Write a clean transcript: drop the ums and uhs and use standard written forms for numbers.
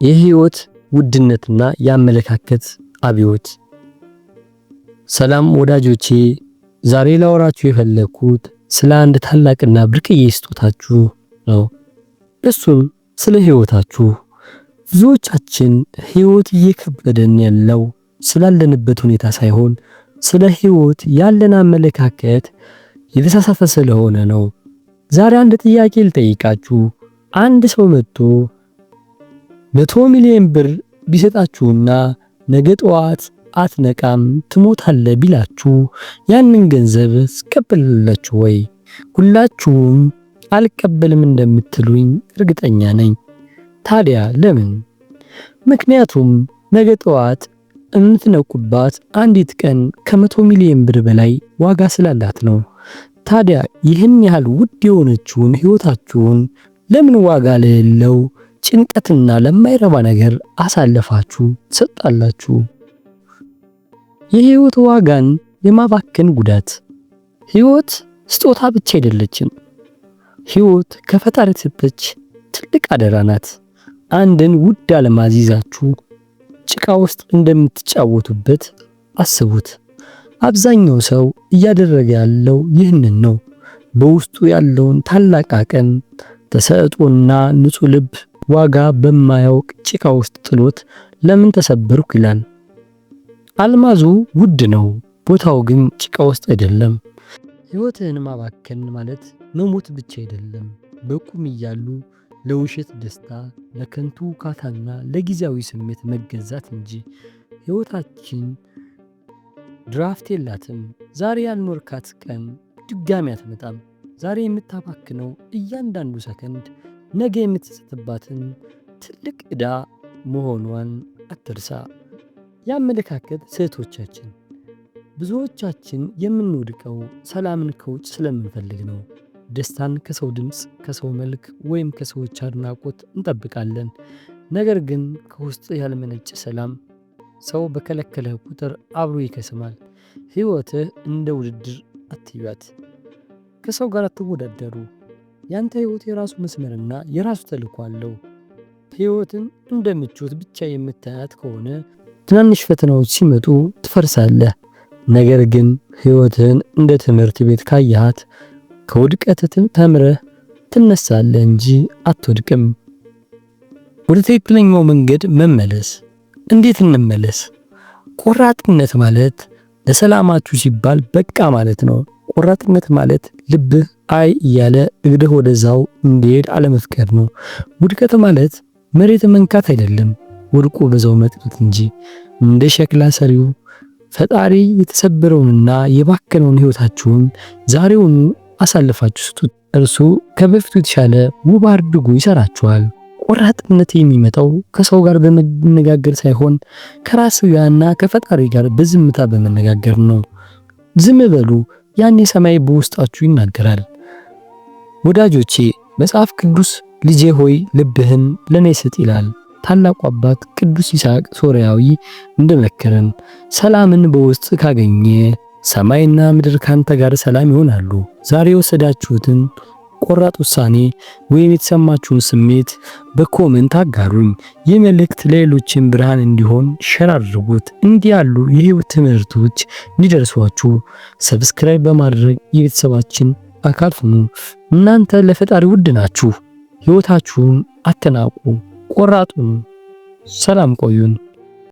የህይወት ውድነትና የአመለካከት አብዮት። ሰላም ወዳጆቼ፣ ዛሬ ላወራችሁ የፈለግኩት ስለ አንድ ታላቅና ብርቅዬ ስጦታችሁ ነው። እሱም ስለ ህይወታችሁ። ብዙዎቻችን ህይወት እየከበደን ያለው ስላለንበት ሁኔታ ሳይሆን ስለ ህይወት ያለን አመለካከት የተሳሳተ ስለሆነ ነው። ዛሬ አንድ ጥያቄ ልጠይቃችሁ። አንድ ሰው መጥቶ 100 ሚሊዮን ብር ቢሰጣችሁና ነገ ጠዋት አትነቃም ትሞታለህ ቢላችሁ ያንን ገንዘብ ትቀበላላችሁ ወይ? ሁላችሁም አልቀበልም እንደምትሉኝ እርግጠኛ ነኝ። ታዲያ ለምን? ምክንያቱም ነገ ጠዋት የምትነቁባት አንዲት ቀን ከ100 ሚሊዮን ብር በላይ ዋጋ ስላላት ነው። ታዲያ ይህን ያህል ውድ የሆነችውን ህይወታችሁን ለምን ዋጋ ለሌለው ጭንቀትና ለማይረባ ነገር አሳልፋችሁ ትሰጣላችሁ? የህይወት ዋጋን የማባከን ጉዳት። ህይወት ስጦታ ብቻ አይደለችም። ህይወት ከፈጣሪ የተሰጠች ትልቅ አደራ ናት። አንድን ውድ አልማዝ ይዛችሁ ጭቃ ውስጥ እንደምትጫወቱበት አስቡት። አብዛኛው ሰው እያደረገ ያለው ይህንን ነው። በውስጡ ያለውን ታላቅ አቅም፣ ተሰጥኦና ንጹህ ልብ ዋጋ በማያውቅ ጭቃ ውስጥ ጥሎት ለምን ተሰበርኩ ይላል። አልማዙ ውድ ነው፣ ቦታው ግን ጭቃ ውስጥ አይደለም። ሕይወትህን ማባከን ማለት መሞት ብቻ አይደለም። በቁም እያሉ ለውሸት ደስታ፣ ለከንቱ ውካታና ለጊዜያዊ ስሜት መገዛት እንጂ። ሕይወታችን ድራፍት የላትም። ዛሬ ያልኖርካት ቀን ድጋሚ አትመጣም። ዛሬ የምታባክነው እያንዳንዱ ሰከንድ ነገ የምትጸጸትባትን ትልቅ ዕዳ መሆኗን አትርሳ። የአመለካከት ስህተቶቻችን። ብዙዎቻችን የምንወድቀው ሰላምን ከውጭ ስለምንፈልግ ነው። ደስታን ከሰው ድምፅ፣ ከሰው መልክ ወይም ከሰዎች አድናቆት እንጠብቃለን። ነገር ግን ከውስጥ ያልመነጨ ሰላም ሰው በከለከለህ ቁጥር አብሮ ይከስማል። ሕይወትህ እንደ ውድድር አትዩት። ከሰው ጋር አትወዳደሩ። ያንተ ሕይወት የራሱ መስመርና የራሱ ተልዕኮ አለው። ሕይወትን እንደ ምቾት ብቻ የምታያት ከሆነ ትናንሽ ፈተናዎች ሲመጡ ትፈርሳለህ። ነገር ግን ሕይወትህን እንደ ትምህርት ቤት ካየሃት ከውድቀትህ ተምረህ ትነሳለህ እንጂ አትወድቅም። ወደ ትክክለኛው መንገድ መመለስ። እንዴት እንመለስ? ቆራጥነት ማለት ለሰላማችሁ ሲባል በቃ ማለት ነው። ቆራጥነት ማለት ልብህ አይ እያለ እግርህ ወደዛው እንዲሄድ አለመፍቀድ ነው። ውድቀት ማለት መሬት መንካት አይደለም፣ ወድቆ በዛው መቅረት እንጂ። እንደ ሸክላ ሰሪው ፈጣሪ የተሰበረውንና የባከነውን ሕይወታችሁን ዛሬውኑ አሳልፋችሁ ስጡት። እርሱ ከበፊቱ የተሻለ ውብ አድርጎ ይሰራችኋል። ቆራጥነት የሚመጣው ከሰው ጋር በመነጋገር ሳይሆን ከራስ ጋርና ከፈጣሪ ጋር በዝምታ በመነጋገር ነው። ዝም በሉ፣ ያኔ ሰማይ በውስጣችሁ ይናገራል። ወዳጆቼ፣ መጽሐፍ ቅዱስ ልጄ ሆይ ልብህን ለኔ ስጥ ይላል። ታላቁ አባት ቅዱስ ይስሐቅ ሶርያዊ እንደመከረን ሰላምን በውስጥ ካገኘ ሰማይና ምድር ካንተ ጋር ሰላም ይሆናሉ። ዛሬ የወሰዳችሁትን ቆራጥ ውሳኔ ወይም የተሰማችሁን ስሜት በ comment አጋሩኝ። ይህ መልእክት ለሌሎችም ብርሃን እንዲሆን share አድርጉት። እንዲህ ያሉ የህይወት ትምህርቶች እንዲደርሷችሁ subscribe በማድረግ የቤተሰባችን አካል ሁኑ። እናንተ ለፈጣሪ ውድ ናችሁ። ህይወታችሁን አትናቁ፣ ቆራጥ ሁኑ። ሰላም ቆዩን።